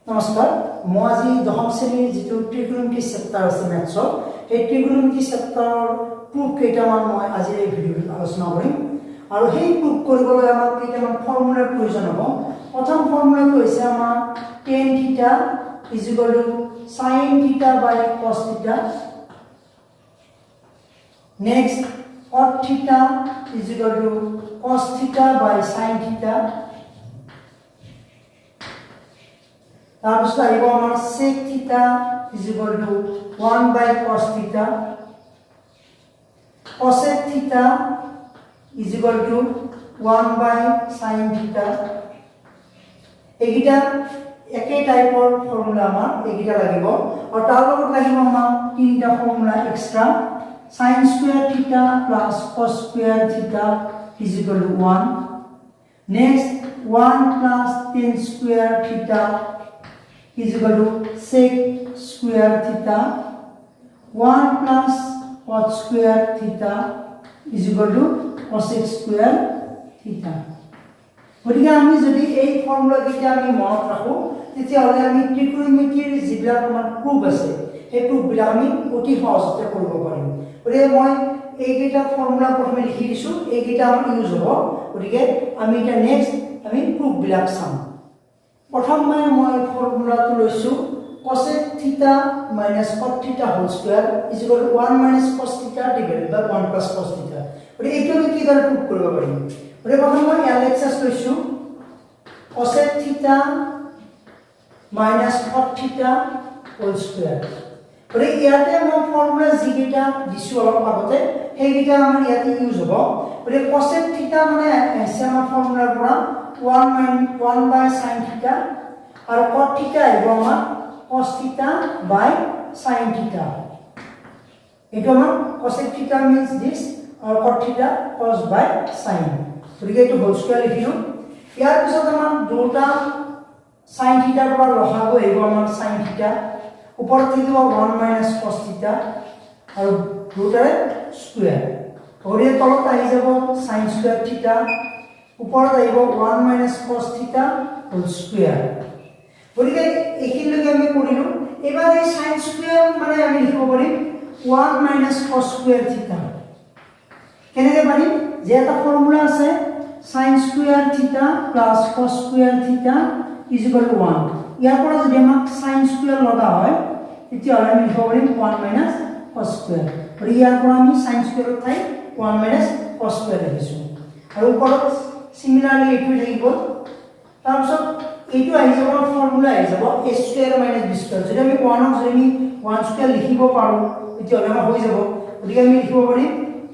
নমস্কাৰ। মই আজি দশম শ্ৰেণীৰ যিটো ত্ৰিকোণমিতি চেপ্টাৰ আছে মেথছৰ, সেই ত্ৰিকোণমিতি চেপ্টাৰৰ প্ৰুফ কেইটামান মই আজিৰ এই ভিডিঅ'টোত আলোচনা কৰিম। আৰু সেই প্ৰুফ কৰিবলৈ আমাক কেইটামান ফৰ্মুলাৰ প্ৰয়োজন হ'ব। প্ৰথম ফৰ্মুলাটো হৈছে আমাৰ tan theta is equal to sin theta by cos theta. Next, cot theta is equal to cos theta by sin theta. তাৰপিছত আহিব আমাৰ sec theta is equal to 1 by cos theta, cosec theta is equal to 1 by sin theta. এইকেইটা একেই টাইপৰ formula, আমাৰ এইকেইটা লাগিব। আৰু তাৰ লগত লাগিব আমাক তিনিটা formula extra: sin square theta plus cos square theta is equal to 1, next 1 plus tan square theta is equal to sec square theta, 1 plus cot square theta is equal to cosec square theta. গতিকে আমি যদি এই ফৰ্মুলাকেইটা আমি মনত ৰাখোঁ, তেতিয়াহ'লে আমি ত্ৰিকোণমিতিৰ যিবিলাক আমাৰ প্ৰুফ আছে, সেই প্ৰুফবিলাক আমি অতি সহজতে কৰিব পাৰিম। গতিকে মই এইকেইটা ফৰ্মুলা প্ৰথমে লিখি দিছোঁ, এইকেইটা আমাৰ ইউজ হ'ব। গতিকে আমি এতিয়া নেক্সট আমি প্ৰুফবিলাক চাম। প্ৰথম মই ফৰ্মুলাটো লৈছোঁ cosec theta minus cot theta whole square is equal to 1 minus cos theta divided by 1 plus cos theta. গতিকে এইটো আমি কিদৰে প্ৰুফ কৰিব পাৰিম? গতিকে প্ৰথম মই LHS লৈছোঁ, cosec theta minus cot theta whole square. গতিকে ইয়াতে মই ফৰ্মুলা যিকেইটা দিছোঁ অলপ আগতে, সেইকেইটা আমাৰ ইয়াতে ইউজ হ'ব। গতিকে cosec theta মানে আহিছে আমাৰ ফৰ্মুলাৰ পৰা 1 by sin theta আৰু cot theta আহিব আমাৰ cos theta by sin theta. এইটো আমাৰ cosec theta means this আৰু cot theta cos by sin. গতিকে এইটো হোল স্কোৱাৰ লিখিলোঁ। ইয়াৰ পিছত আমাৰ দুটা sin থিটাৰ পৰা লসাগু আহিব আমাৰ sin থিটা, ওপৰত থাকিব 1 মাইনাছ cos থিটা আৰু দুটাৰে স্কোৱাৰ। গতিকে তলত আহি যাব sin square থিটা, ওপৰত আহিব 1 minus cos theta whole square. গতিকে এইখিনিলৈকে আমি কৰিলোঁ। এইবাৰ এই sin square মানে আমি লিখিব পাৰিম 1 মাইনাছ cos square থিটা। কেনেকৈ পাৰিম যে এটা ফৰ্মুলা আছে, sin square theta plus cos square theta is equal to 1. ইয়াৰ পৰা যদি আমাক sin square লগা হয়, তেতিয়াহ'লে আমি লিখিব পাৰিম 1 মাইনাছ cos square. গতিকে ইয়াৰ পৰা আমি sin স্কুৱেৰৰ ঠাইত 1 মাইনাছ cos square লিখিছোঁ আৰু ওপৰত চিমিলাৰলি এইটোৱে থাকিব। তাৰপিছত এইটো আহি যাব, ফৰ্মুলা আহি যাব a square minus b square. যদি আমি ওৱানক যদি আমি ওৱান স্কুৱেৰ লিখিব পাৰোঁ, তেতিয়াহ'লে আমাৰ হৈ যাব। গতিকে আমি লিখিব পাৰিম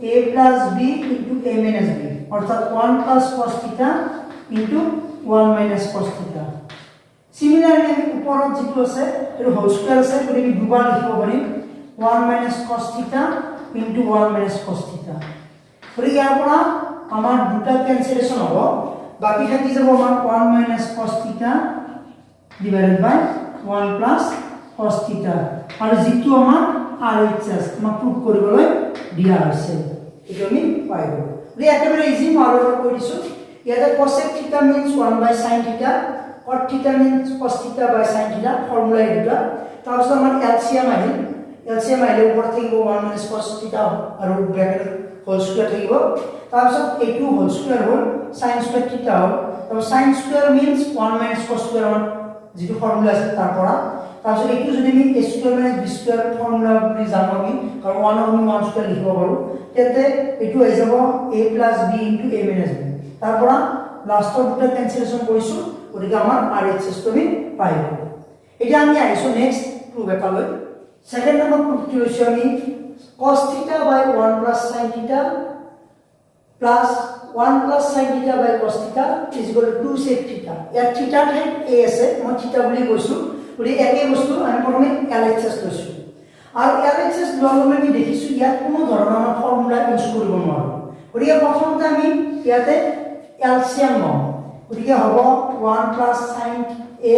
a plus b into a minus b, অৰ্থাৎ 1 plus cos theta into 1 minus cos theta. Similarly, আমি ওপৰত যিটো আছে সেইটো হোল স্কুৱেৰ আছে, গতিকে আমি দুবাৰ লিখিব পাৰিম 1 minus cos theta into 1 minus cos theta. গতিকে ইয়াৰ পৰা আমাৰ দুটা কেঞ্চেলেশ্যন হ'ব, বাকী থাকি যাব আমাৰ 1 minus cos theta divided by 1 plus cos theta আৰু যিটো আমাৰ RHS আমাক প্ৰুভ কৰিবলৈ দিয়া হৈছে, এইটো আমি পাই গ'লো। গতিকে একেবাৰে ইজি। মই আৰু এবাৰ কৈ দিছোঁ, ইয়াতে cosec theta means 1 by sin theta, cot theta means cos theta by sin theta, formula এই দুটা। তাৰপিছত আমাৰ LCM আহিল। LCM আহিলে ওপৰত থাকিব 1 মাইনাছ cos থিটা আৰু ব্ৰেকেটত হোল স্কুৱেৰ থাকিব। তাৰপিছত এইটো হোল স্কুৱেৰ হ'ল, sin square থিটা হ'ল। তাৰপিছত sin square means 1 minus cos square, আমাৰ যিটো ফৰ্মুলা আছে তাৰ পৰা। তাৰপিছত এইটো যদি আমি a square minus b square formula বুলি জানো আমি, কাৰণ ওৱানক আমি ওৱান স্কুৱেৰ লিখিব পাৰোঁ, তেন্তে এইটো আহি যাব a plus b into a minus b. তাৰ পৰা লাষ্টৰ দুটা কেঞ্চেলেশ্যন কৰিছোঁ। গতিকে আমাৰ RHSটো আমি পাই গ'লোঁ। এতিয়া আমি আহিছোঁ নেক্সট প্ৰুফ এটালৈ। ছেকেণ্ড নম্বৰ প্ৰুফটো লৈছোঁ আমি cos theta by 1 plus sin theta plus 1 plus sin theta by cos theta is equal to 2 sec theta. ইয়াত থিটাৰ ঠাইত a আছে, মই থিটা বুলি কৈছোঁ। গতিকে একেই বস্তু। আমি প্ৰথমে LHS লৈছোঁ আৰু LHS লোৱাৰ লগে আমি দেখিছোঁ ইয়াত কোনো ধৰণৰ আমাৰ ফৰ্মুলা ইউজ কৰিব নোৱাৰোঁ। গতিকে প্ৰথমতে আমি ইয়াতে LCM ল'ম। গতিকে হ'ব 1 plus sin a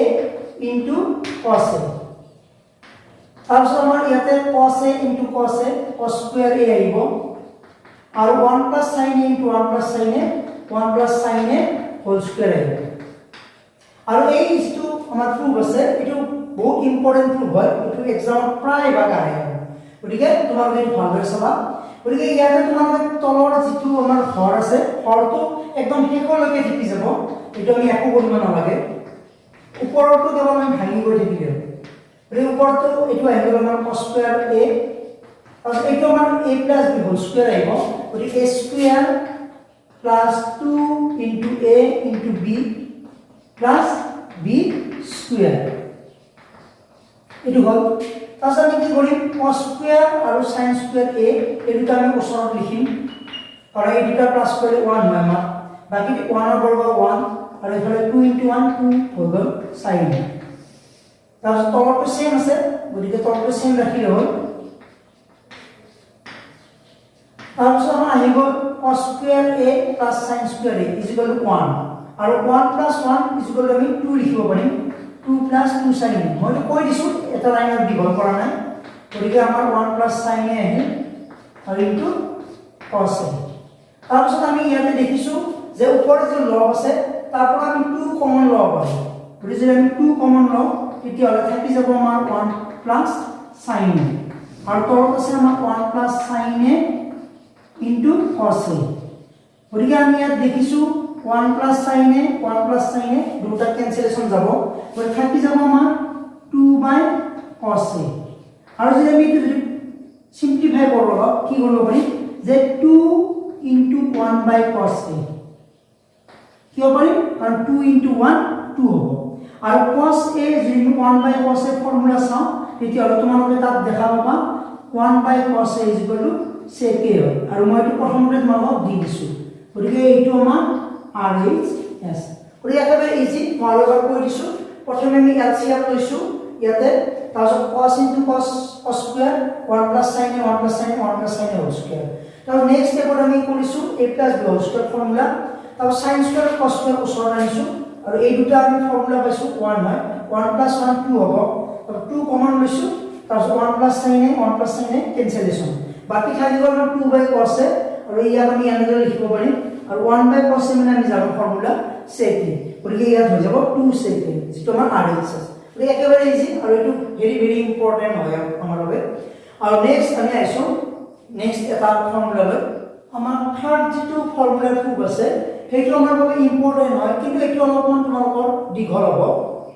into cos a. তাৰপিছত আমাৰ ইয়াতে cos a into cos a, cos square a আহিব আৰু 1 plus sin a into 1 plus sin a, 1 plus sin a whole square আহিব। আৰু এই যিটো আমাৰ প্ৰুফ আছে, এইটো বহুত ইম্পৰ্টেণ্ট প্ৰুফ হয়। এইটো এক্সামত প্ৰায়ভাগ আহে আৰু গতিকে তোমালোকে এইটো ভালদৰে চাবা। গতিকে ইয়াতে তোমালোকে তলৰ যিটো আমাৰ হৰ আছে, হৰটো একদম শেষলৈকে থাকি যাব। এইটো আমি একো কৰিব নালাগে। ওপৰতো কেৱল আমি ভাঙি গৈ থাকিলে হ'ল। গতিকে ওপৰতো এইটো আহি গ'ল আমাৰ কছ স্কুৱেৰ এ, তাৰপিছত এইটো আমাৰ a plus b whole square আহিব। গতিকে a square plus two into a into b plus b square, এইটো হ'ল। তাৰপিছত আমি কি কৰিম? কছ স্কুৱেৰ আৰু চাইন স্কুৱেৰ এ, এই দুটা আমি ওচৰত লিখিম, কাৰণ এই দুটা প্লাছ কৰিলে ওৱান হয় আমাৰ। বাকী ওৱানৰ বৰ্গ ওৱান আৰু এইফালে টু ইণ্টু ওৱান টু হৈ গ'ল চাইন। তাৰপিছত তলৰটো ছেম আছে, গতিকে তলৰটো ছেম ৰাখিলে হ'ল। তাৰপিছত আমাৰ আহি গ'ল cos square a plus sin square a is equal to one আৰু one plus one is equal to আমি টু লিখিব পাৰিম, two plus two sin a। মইতো কৈ দিছোঁ, এটা লাইনত দীঘল কৰা নাই। গতিকে আমাৰ ওৱান প্লাছ চাইন এ আহিল আৰু ইনটু কছ এ। তাৰপিছত আমি ইয়াতে দেখিছোঁ যে ওপৰত যিটো লব আছে, তাৰ পৰা আমি টু কমন ল'ব পাৰোঁ। গতিকে যদি আমি টু কমন লওঁ, তেতিয়াহ'লে থাকি যাব আমাৰ ওৱান প্লাছ চাইন এ আৰু তলত আছে আমাৰ one plus sin a into cos a। গতিকে আমি ইয়াত দেখিছোঁ one plus sin a, one plus sin a দুটা কেঞ্চেলেশ্যন যাব। গতিকে থাকি যাব আমাৰ টু বাই কছ এ। আৰু যদি আমি এইটো যদি চিম্প্লিফাই কৰোঁ অলপ, কি কৰিব পাৰিম যে two into one by cos a। কিয় পাৰিম? কাৰণ টু ইণ্টু ওৱান টু হ'ব। আৰু কছ এ যদি আমি one by cos a formula চাওঁ, তেতিয়াহ'লে তোমালোকে তাত দেখা পাবা one by cos a is equal to sec a হয়। আৰু মই এইটো প্ৰথমতে তোমালোকক দি দিছোঁ। গতিকে এইটো আমাৰ আৰ এইচ এছ। গতিকে একেবাৰে ইজি। মই আৰু এবাৰ কৈ দিছোঁ। প্ৰথমে আমি এল চি এম লৈছোঁ ইয়াতে। তাৰপিছত cos into cos, cos square, one plus sin a, one plus sin a, one plus sin a whole square। তাৰপিছত নেক্সট ষ্টেপত আমি কৰিছোঁ a plus b whole square formula। তাৰপিছত চাইন স্কুৱেৰ, কছ square ওচৰত আনিছোঁ আৰু এই দুটা আমি ফৰ্মুলা পাইছোঁ ওৱান হয়। ওৱান প্লাছ ওৱান টু হ'ব। টু কমন লৈছোঁ। তাৰপিছত one plus sin a, one plus sin a cancellation, বাকী থাকি গ'ল আমাৰ টু বাই কছ এ। আৰু ইয়াক আমি এনেদৰে লিখিব পাৰিম। আৰু ওৱান বাই কছ এ মানে আমি জানো ফৰ্মুলা চেক এ। গতিকে ইয়াত হৈ যাব টু চেক এ, যিটো আমাৰ আৰ এইচ এছ। গতিকে একেবাৰে ইজি আৰু এইটো ভেৰি ভেৰি ইম্পৰ্টেণ্ট হয় আমাৰ বাবে। আৰু নেক্সট আমি আহিছোঁ নেক্সট এটা ফৰ্মুলালৈ। আমাৰ থাৰ্ড যিটো ফৰ্মুলাৰ প্ৰুফ আছে, সেইটো আমাৰ বাবে ইম্পৰ্টেণ্ট হয়, কিন্তু এইটো অলপমান তোমালোকৰ দীঘল হ'ব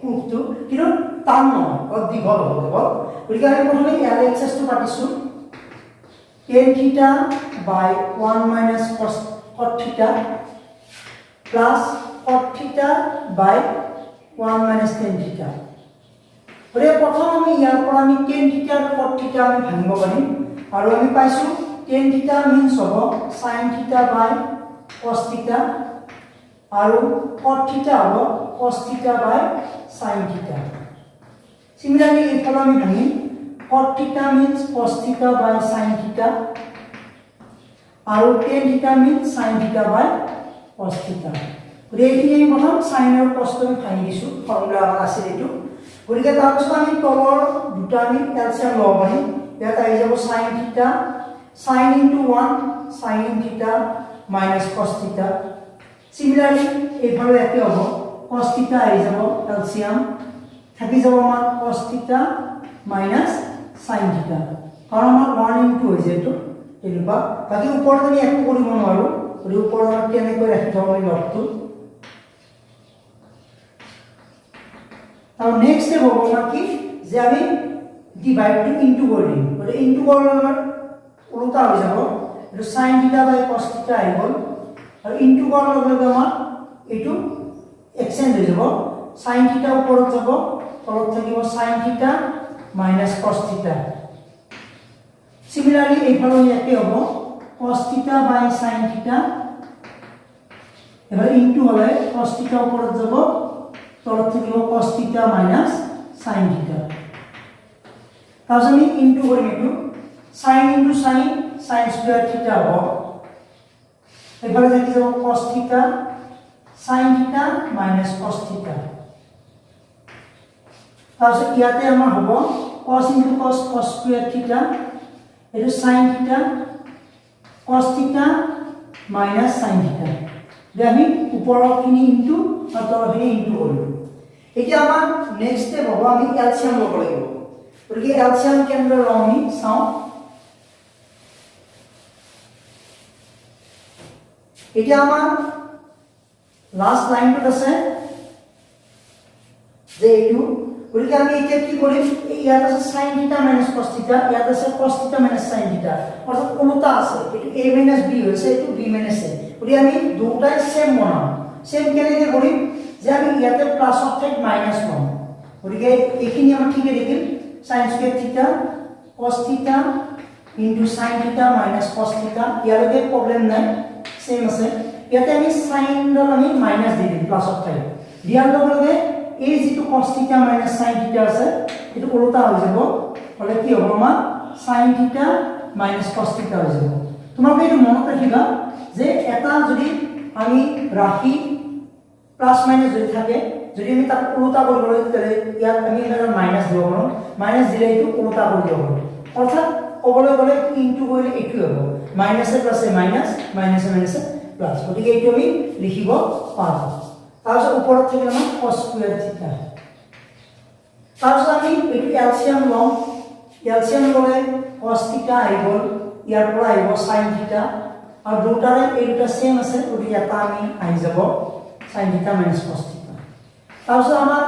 প্ৰুফটো, কিন্তু টান নহয়, অলপ দীঘল হ'ব কেৱল। গতিকে আমি প্ৰথমে এল এইচ এছটো পাতিছোঁ, tan theta by one minus cos cot theta plus cot theta by one minus tan theta। গতিকে প্ৰথম আমি ইয়াৰ পৰা আমি টেন থিটা আৰু কট থিটা আমি ভাঙিব পাৰিম। আৰু আমি পাইছোঁ টেন থিটা মিনছ হ'ব sin theta by cos theta আৰু কট থিটা হ'ব cos theta by sin theta। Similarly এইফালে আমি ভাঙিম, cot theta means cos theta by sin theta আৰু tan theta means sin theta by cos theta। গতিকে এইখিনি আমি প্ৰথম চাইন আৰু কছটো আমি ভাঙি দিছোঁ, ফৰ্মুলা আমাৰ আছিল এইটো। গতিকে তাৰপিছত আমি তলৰ দুটা আমি এলচিএম ল'ব পাৰিম। ইয়াত আহি যাব sin theta, sin into one sin theta minus cos theta। Similarly এইফালে একে হ'ব, কছ থিটা আহি যাব এলচিএম, থাকি যাব আমাৰ cos theta minus sin theta, কাৰণ আমাৰ ওৱান ইনটু হৈছে এইটো তেনেকুৱা। বাকী ওপৰত আমি একো কৰিব নোৱাৰোঁ। গতিকে ওপৰত আমাৰ তেনেকৈ ৰাখি থওঁ আমি লবটো। আৰু নেক্সট ষ্টেপ হ'ব আমাৰ কি যে আমি ডিভাইডটো ইনটু কৰি দিম। গতিকে ইনটু কৰিলে আমাৰ ওলোটা হৈ যাব। এইটো sin theta by cos theta আহি গ'ল আৰু ইনটু কৰাৰ লগে লগে আমাৰ এইটো এক্সচেঞ্জ হৈ যাব। চাইন থিটা ওপৰত যাব, তলত থাকিব sin theta minus cos theta। Similarly এইফালেও একে হ'ব, cos theta by sin theta। এবাৰ ইনটু হ'লে কছ থিটা ওপৰত যাব, তলত থাকিব cos theta minus sin theta। তাৰপিছত আমি ইনটু কৰিম এইটো, sin into sin, sin square theta হ'ব। এইফালে থাকি যাব cos theta sin theta minus cos theta। তাৰপিছত ইয়াতে আমাৰ হ'ব cos into cos, cos square theta, এইটো sin theta cos theta minus sin theta। এতিয়া আমি ওপৰৰখিনি ইনটু আৰু তলৰখিনি ইনটু কৰিলোঁ। এতিয়া আমাৰ নেক্সট ষ্টেপ হ'ব, আমি এলচিএম ল'ব লাগিব। গতিকে এলচিএম কেনেদৰে লওঁ আমি চাওঁ। এতিয়া আমাৰ লাষ্ট লাইনটোত আছে যে এইটো। গতিকে আমি এতিয়া কি কৰিম? এই ইয়াত আছে sin theta minus cos theta, ইয়াত আছে cos theta minus sin theta, অৰ্থাৎ ওলোটা আছে। এইটো এ মাইনাছ বি হৈছে, এইটো বি মাইনাছ এ। গতিকে আমি দুটাই ছেম বনাম। ছেম কেনেকৈ কৰিম যে আমি ইয়াতে প্লাছৰ ঠাইত মাইনাছ ল'ম। গতিকে এইখিনি আমাৰ ঠিকে থাকিল, sin square theta cos theta into sin theta minus cos theta, ইয়ালৈকে প্ৰব্লেম নাই, ছেম আছে। ইয়াতে আমি চাইনডাল আমি মাইনাছ দি দিম প্লাছৰ ঠাইত। দিয়াৰ লগে লগে এই যিটো cos theta minus sin theta আছে, সেইটো ওলোটা হৈ যাব। হ'লে কি হ'ব? আমাৰ sin theta minus cos theta হৈ যাব। তোমালোকে এইটো মনত ৰাখিবা যে এটা যদি আমি ৰাশি প্লাছ মাইনাছ যদি থাকে, যদি আমি তাক ওলোটা কৰিব লাগে, তেতিয়াহ'লে ইয়াত আমি এটা মাইনাছ দিব পাৰোঁ। মাইনাছ দিলে এইটো ওলোটা কৰি দিব পাৰোঁ। অৰ্থাৎ ক'বলৈ গ'লে ইনটু কৰিলে এইটোৱে হ'ব, মাইনাছে প্লাছে মাইনাছ, মাইনাছে মাইনাছে প্লাছ। গতিকে এইটো আমি লিখিব পাৰোঁ। তাৰপিছত ওপৰত থাকিল আমাৰ কছ স্কুৱেৰ থিটা। তাৰপিছত আমি এইটো এলচিএম ল'ম। এলচিএম ল'লে কছ থিটা আহি গ'ল, ইয়াৰ পৰা আহিব চাইন থিটা আৰু দুটাৰে এই দুটা ছেম আছে, গতিকে এটা আমি আহি যাব sin theta minus cos theta। তাৰপিছত আমাৰ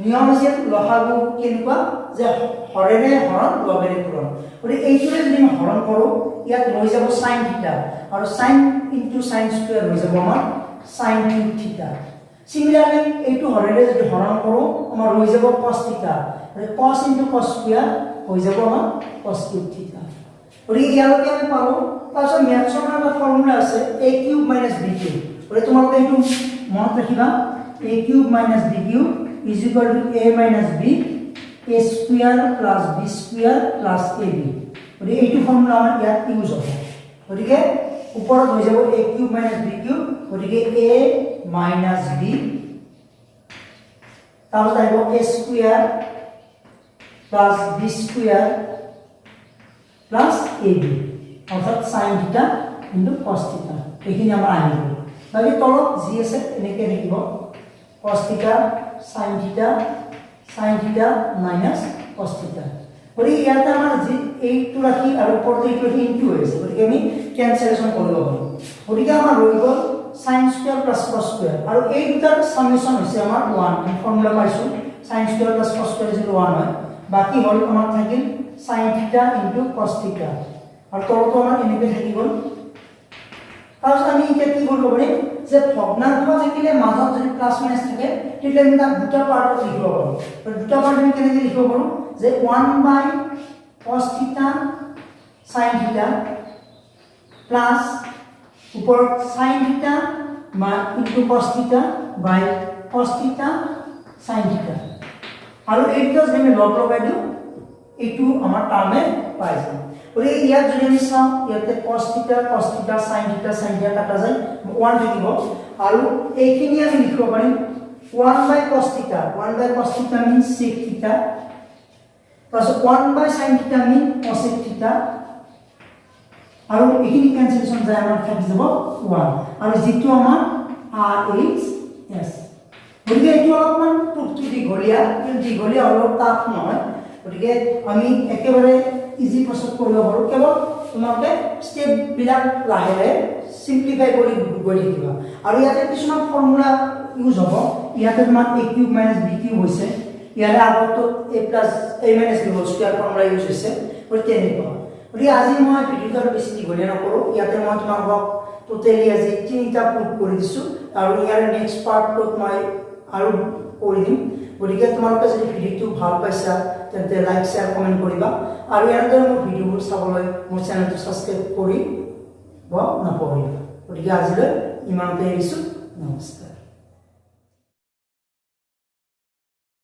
নিয়ম আছিল লসাগু কেনেকুৱা যে হৰেৰে হৰণ, লবেৰে পূৰণ। গতিকে এইটোৰে যদি আমি হৰণ কৰোঁ, ইয়াত ৰৈ যাব চাইন থিটা আৰু চাইন ইনটু চাইন স্কুৱেৰ হৈ যাব আমাৰ চাইন কিউব থিটা। চিমিলাৰলি এইটো হৰেৰে যদি হৰণ কৰোঁ, আমাৰ ৰৈ যাব কছ থিটা, গতিকে কছ ইনটু কছ স্কুৱেৰ হৈ যাব আমাৰ কছ কিউব থিটা। গতিকে ইয়ালৈকে আমি পালোঁ। তাৰপিছত মেথছৰ এটা ফৰ্মুলা আছে, a cube minus b cube। গতিকে তোমালোকে এইটো মনত ৰাখিবা, a cube minus b cube is equal to a minus b, a square plus b square plus a b। গতিকে এইটো ফৰ্মুলা আমাৰ ইয়াত ইউজ হ'ব। গতিকে ওপৰত হৈ যাব a cube minus b cube, গতিকে এ মাইনাছ বি, তাৰপিছত আহিব a square plus b square plus a b, অৰ্থাৎ sin theta into cos theta। এইখিনি আমাৰ আহি গ'ল। বাকী তলত যি আছে এনেকৈ থাকিব, cos theta sin theta sin theta minus cos theta। গতিকে ইয়াতে আমাৰ যি এইটো ৰাশি আৰু ওপৰতে এইটো ৰাশি ইনটু হৈ আছে, গতিকে আমি কেঞ্চেলেশ্যন কৰিব পাৰোঁ। গতিকে আমাৰ ৰৈ গ'ল sin square plus cos square আৰু এই দুটাৰ চামেশ্যন হৈছে আমাৰ ওৱান। আমি ফৰ্মুলা পাইছোঁ, sin square plus cos square যিটো ওৱান হয়। বাকী হ'ল আমাৰ থাকিল sin theta into cos theta আৰু তলতো আমাৰ এনেকৈ থাকি গ'ল। তাৰপিছত আমি এতিয়া কি কৰিব পাৰিম যে ভগ্নাংশ থাকিলে মাজত যদি প্লাছ মাইনাছ থাকে, তেতিয়া আমি তাক দুটা পাৰ্টত লিখিব পাৰোঁ। আৰু দুটা পাৰ্ট আমি কেনেকৈ লিখিব পাৰোঁ যে one by cos theta sin theta plus ওপৰত sin theta into cos theta by cos theta sin theta। আৰু এই দুটা যদি আমি লগ লগাই দিওঁ, এইটো আমাৰ টাৰ্মে পাই যাম। গতিকে ইয়াত যদি আমি চাওঁ, ইয়াতে cos theta cos theta sin theta sin theta কাটা যায়, ওৱান থাকিব। আৰু এইখিনি আমি লিখিব পাৰিম one by cos theta, one by cos theta means sec theta, তাৰপিছত one by sin theta mean cosec theta। আৰু এইখিনি কেঞ্চেলেশ্যন যায়, আমাৰ থাকি যাব ওৱান আৰু যিটো আমাৰ আৰ এইচ এছ। গতিকে এইটো অলপমান প্ৰুফটো দীঘলীয়া, কিন্তু দীঘলীয়া হ'লেও টাফ নহয়। গতিকে আমি একেবাৰে ইজি প্ৰচেছ কৰিব পাৰোঁ। কেৱল তোমালোকে ষ্টেপবিলাক লাহে লাহে চিম্প্লিফাই কৰি গৈ থাকিবা। আৰু ইয়াতে কিছুমান ফৰ্মুলা ইউজ হ'ব। ইয়াতে তোমাৰ a cube minus b cube হৈছে, ইয়াৰে আগৰটোত a minus b whole square formula use হৈছে। গতিকে তেনেকুৱা। গতিকে আজি মই ভিডিঅ'টো আৰু বেছি দীঘলীয়া নকৰোঁ। ইয়াতে মই তোমালোকক টোটেলি আজি তিনিটা প্ৰুফ কৰি দিছোঁ আৰু ইয়াৰ নেক্সট পাৰ্টটোত মই আৰু কৰি দিম। গতিকে তোমালোকে যদি ভিডিঅ'টো ভাল পাইছা, তেন্তে লাইক, শ্বেয়াৰ, কমেণ্ট কৰিবা আৰু এনেদৰে মোৰ ভিডিঅ'বোৰ চাবলৈ মোৰ চেনেলটো ছাবস্ক্ৰাইব কৰিব নাপাহৰিবা। গতিকে আজিলৈ ইমানতে এৰিছোঁ। নমস্কাৰ।